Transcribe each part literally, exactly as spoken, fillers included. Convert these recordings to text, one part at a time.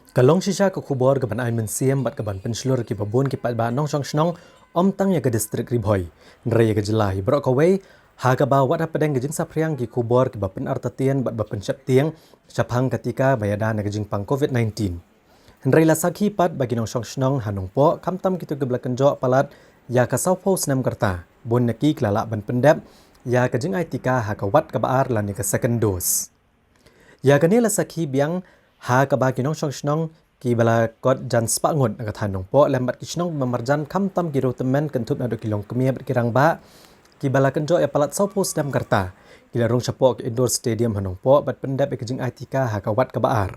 Ka long shisha ka khubor kaban ai mynsiem bad kaban pynshlur ïa kiba bun ki paidbah nongshong shnong, ym tang ïa ka distrik Ri Bhoi, hynrei ïa ka jylla hi baroh kawei, ha kaba wat hapdeng ka jingsaphriang ki khubor kiba pynartatien bad ba pynsheptieng shaphang ka tika ba ïada na ka jingpang covid nineteen. Hynrei la sakhi pat ba ki nongshong shnong ha Nongpoh, khamtam kito kiba la kynjoh palat ïa ka sawphew snem ka rta, bun na ki ki la lah ban pyndep ïa ka jingai tika ha ka wat kaba ar lane ka second dose. Ïa kane la sakhi biang ha kaba ki nongshong shnong kiba la kot jan spah ngut na ka thaiñ Nongpoh lem bad ki shnong ba marjan, khamtam ki riew tymmen, kynthup naduh ki longkmie bad ki rangbah, kiba la kynjoh ïa palat sawphew snem ka rta, ki la rung shapoh ka indoor stadium ha Nongpoh bad pyndep ïa ka jingai tika ha ka wat kaba ar.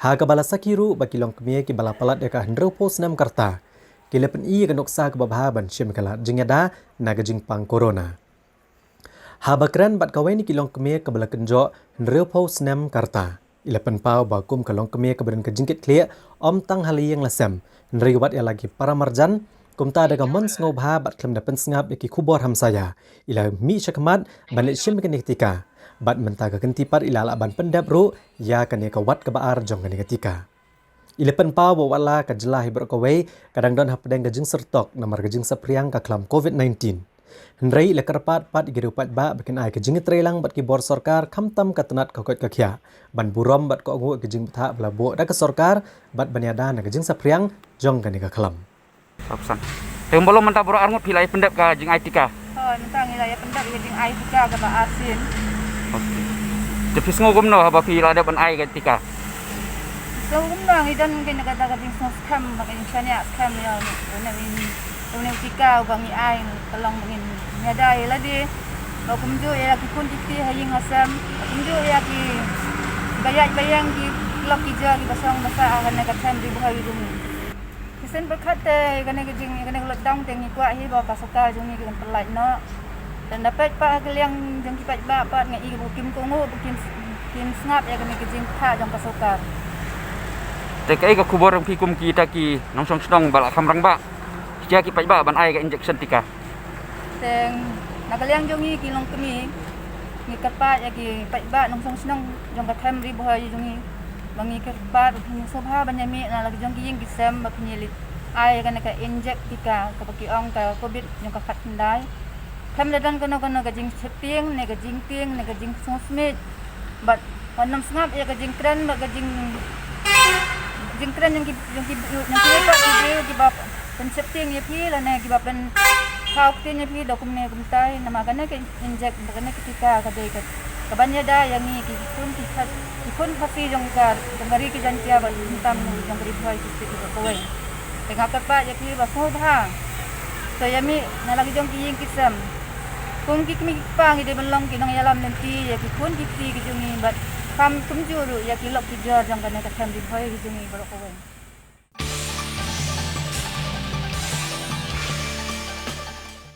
Ha kaba la sakhi ruh ba ki longkmie kiba la palat ïa ka hynriewphew snem ka rta, ki la pyni ïa ka nuksa kaba bha ban shim ïa ka lad jingïada na ka jingpang corona. Haba kren bad kawei na ki longkmie kaba la kynjoh hynriewphew snem ka rta, i la pynpaw ba kum ka longkmie kaba don ka jingkitkhlieh, ym tang ha la ïing la sem, hynrei wat ïa la ki para marjan, kumta da ka mon sngewbha bad khlem da pynsngap ïa ki khubor hamsaïa, i la mih shakhmat ban leit shim ïa kane ka tika. Bad mynta ka kynti pat i la lah ban pyndep ruh ïa kane ka wat kaba ar jong kane ka tika. I la pynpaw ba wat la ka jylla hi baroh kawei ka dang don hapdeng ka jingsyrtok namar ka jingsaphriang ka khlam covid nineteen. Hynrei i la kyrpad pat ïa ki riew paidbah ba kin ai ka jingtreilang bad ki bor sorkar, khamtam ka tnat ka koit ka khiah, ban burom bad kohnguh ïa ka jingbthah ba la buh da ka sorkar bad ban ïada na ka jingsaphriang jong kane ka khlam. Te kumba long mynta baroh arngut phi la ïa pyndep ka jingai tika? Hooid, mynta ngi la ïa pyndep ïa ka jingai tika kaba arsien. Okey. Te phi sngew kumno haba phi la dep ban ai ka tika? Sngew kumno, ngi don ngi na kata ka jingsngew skhem, ka jingshaniah skhem ïa une u tika uba ngi ai, ka long ba ngin ïada ïa lade, ba kumjuh ïa ki khun ki kti ha ïing ha sem, ba kumjuh ïa kiba ïaid ba ïeng, ki lok ki jor, kiba shong ba sah ha kane ka them Ri Bhoi jong ngi. Shisien pyrkhat te kane ka jing, kane ka lockdown te ngi kwah hi ba ka sorkar jong ngi kan pyllait noh. Te da peit pat ha ka liang jong ki paidbah pat, nga i ba kim kohnguh, ba kim, kim sngap ïa kane ka jingkha jong ka sorkar. Te kaei ka khubor jong phi kum kita ki nongshong shnong ba la kham rangbah, kita ki paidbah ban ai ka injection tika? Te na ka liang jong ngi ki longkmie, ngi kyrpad ïa ki paidbah nongshong shnong jong ka them Ri Bhoi jong ngi, ba ngi kyrpad ba phin sngewbha ban ïa mih na la ki jong ki ïing ki sem, ba phin ïa leit ai ïa kane ka injek tika kaba ki ong ka covid jong ka khatkhyndai. Khlem da don kano kano ka jingsheptieng ne ka jingtieng ne ka jingsngewsmit. Bad wat nym sngap ïa ka jingkren bad ka jing, jingkren jong ki, jong ki, jong ki paidbah kiba pynsheptieng ïa phi lane kiba pynthaw ktien ïa phi da kumne kumtai, namar kane ka injek bad kane ka tika ka dei ka, kaban ïada ïa ngi ki khun ki kha-, ki khun Khasi jong ka, jong ka ri ka Jaiñtia bad khamtam jong ka Ri Bhoi District baroh kawei. Te nga kyrpad ïa phi ba sngewbha to ïa mih na la ki jong ki ïing ki sem. Kum ki kmie ki kpa ngi dei ban long ki nongïalam lynti ïa ki khun ki kti ki jong ngi bad kham kumjuh ruh ïa ki lok ki jor jong kane ka them Ri Bhoi ki jong ngi baroh kawei.